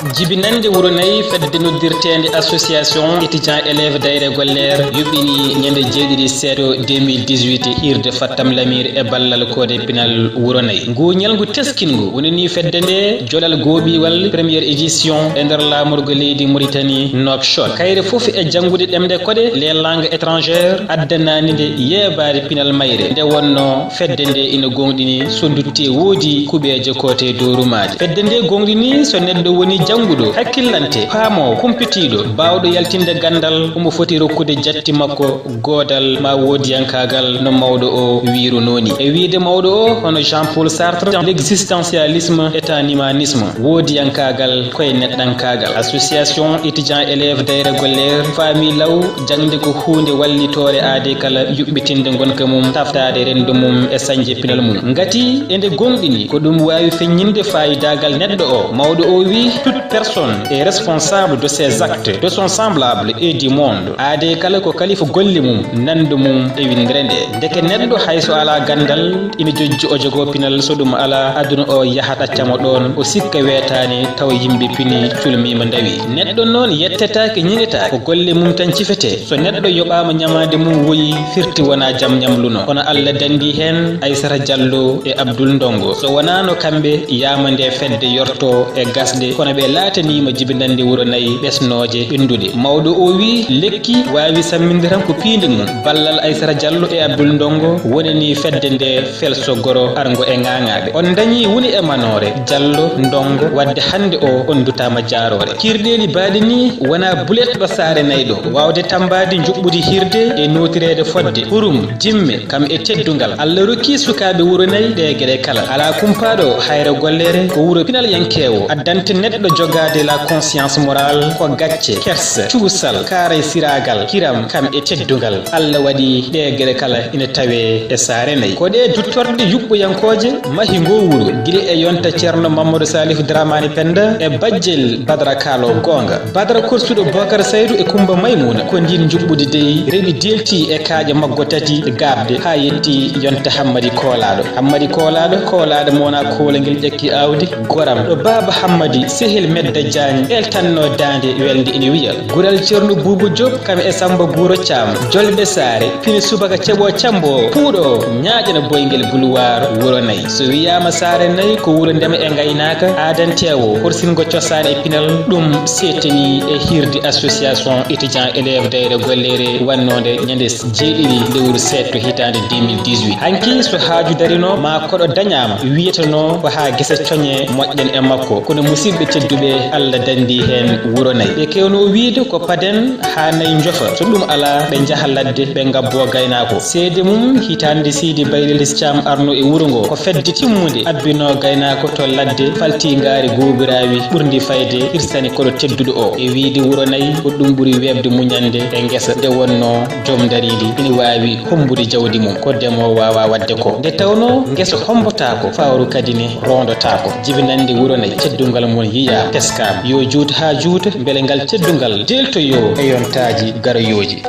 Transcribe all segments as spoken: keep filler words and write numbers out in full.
Jibinannde wuro nayi, fedde noddirteende Association Étudiants Élèves Dayre Golleere yuɓɓini ñande jeeɗiɗi seeɗo deux mille dix-huit hiirde Fattam Lamir e ballal koode pinal wuro nayi. Ngu ñalngu teskingu woni ni fedde nde jolal gooɓiwal première édition e nder laamorgo leydi Mauritanie Nouakchott. Kayre fof e janngude ɗemɗe koɗe, les langues étrangères, addanani nde yeebaade pinal mayre. Nde wonno fedde nde ina gooŋɗini so ndutte woodi kuɓeeje koote dow rumaade. Fedde nde gooŋɗini so neɗɗo woni jannguɗo, hakkillante, paamoowo, kumpitiiɗo, baawɗo yaltinde ganndal, omo foti rokkude jatti makko goodal ma woodiyankaagal no mawɗo o wiirunoo ni. E wiyde mawɗo o, hono Jean-Paul Sartre, l'existentialisme est un humanisme, woodiyankaagal ko e neɗɗankaagal. Association étudiants élèves Dayre Golleere faami law jaŋde ko huunde wallitoore aade kala yuɓɓitinde ngonka mum, taftaade renndo mum e sañde pinal mum. Ngati e nde gooŋɗini ko ɗum waawi feññinde faayidaagal neɗɗo o, mawɗo o wiyi, toute personne est responsable de ses actes, de son semblable et du monde. Aade kala ko kalifa golle mum, nanndo mum e winndere nde. Ndeke neɗɗo hay so alaa ganndal, ina jojji o jogoo pinal, so ɗum alaa, aduna o yaha ɗaccamo ɗoon, o sikka weetaani, tawa yimɓe pini, culmiima ndawi. Neɗɗo noon yettetaake, ñiŋetaake, ko golle mum tan cifetee. So neɗɗo yoɓaama ñamaande mum woyi, firti wonaa jam ñamluno. Kono Allah danndii heen Aysata Jallo e Abdul Ndonngo. So wonaano kamɓe, yaama nde fedde yorto e gasɗe, kono ɓe laataniima jibinannde wuro nayi ɓesnooje ɓennduɗe. Mawɗo o wiyi, lekki waawi samminde tan ko piindi mum. Ballal Aysata Jallo e Abdul Ndonngo wonani fedde nde felso goro arngo e ŋaaŋaaɓe. On ndañii woni e manoore, Jallo, Ndonngo, wadde hannde o on ndutaama jaaroore. Kiirɗeeli baaɗi ni wonaa bulet ɗo Saare Nayi ɗo. Waawde tammbaade njuɓɓudi hiirde e nootireede fodde, hurum, jimme, kam e teddungal. Allah rokki sukaaɓe wuro nayi ɗee geɗe kala. Alaa kumpaaɗo Hayre Golleere ko wuro pinalyankeewo, addante neɗɗo jogaade la conscience morale, ko gacce, kersa, cuusal, kaaraysiraagal, kiram, kam e teddungal. Allah waɗi ɗee geɗe kala ina tawee e Saare Nayi. Ko ɗee duttorɗe yuɓɓoyankooje mahi ngoo wuro, gila e yonta Ceerno Mamadou Salif Dramani Penda e bajjel Badara Kaalo Goonga. Badara korsuɗo Bokar Saydu e Kumba Maymuna, ko ndiin njuɓɓudi dey rewi deelti e kaaƴe maggo tati gaaɓde haa yetti yonta Hammadi Koolaaɗo. Hammadi Koolaaɗo, Koolaaɗo mo wonaa koolangel ƴakki aawdi, goram, ɗo Baaba Hammadi, sehil Medda Jaañ, eltanno daande welde ina wiya, Gural Ceerno Buubu Joob, kam e Samba Guuro Caam, Jolɓe Saare, pini subaka ceɓo cambo, puuɗo, ñaaƴana boyngel gulwaar wuro nayi. So wiyaama Saare Nayi ko wuro ndema e ngaynaaka, aadanteewo, horsingol cosaan e pinal, ɗum seetanii e hiirde Association Étudiants Élèves Dayre Golleere wannoonde ñande jeeɗiɗi lewru seeɗto hitaande deux mille dix-huit. Hanki so haaju darino, maa koɗo dañaama, wiyetenoo ko haa gese coñe moƴƴen e makko. Kono musidɓe tedduɓe, Allah danndii heen wuro nayi. Ɓe keewnoo wiyde ko paden haa nayi njofa. So ɗum alaa, ɓe njaha ladde, ɓe ngabboo gaynaako. Seede mum, hitaande Seydi Baylel Caam arno e wuro ngo, ko fedde timmunde abbinoo gaynaako to ladde, falti ngaari goobiraawi ɓurndi fayde, hirsani koɗo tedduɗo o. E wiyde wuro nayi, ko ɗum ɓuri weeɓde muñande e ngesa. Nde wonnoo joom ndariindi ina waawi hommbude jawdi mum, ko ndemoowo waawaa waɗde ko. Nde tawnoo ngesa hommbotaako, fawru kadi ne roondotaako. Jibinannde wuro nayi, teddungal mum yiyaa, teskaama. Yo juut haa juuta, mbele ngal teddungal deeltoyoo e yontaaji garoyooji.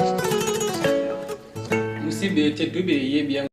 Musidɓe tedduɓe,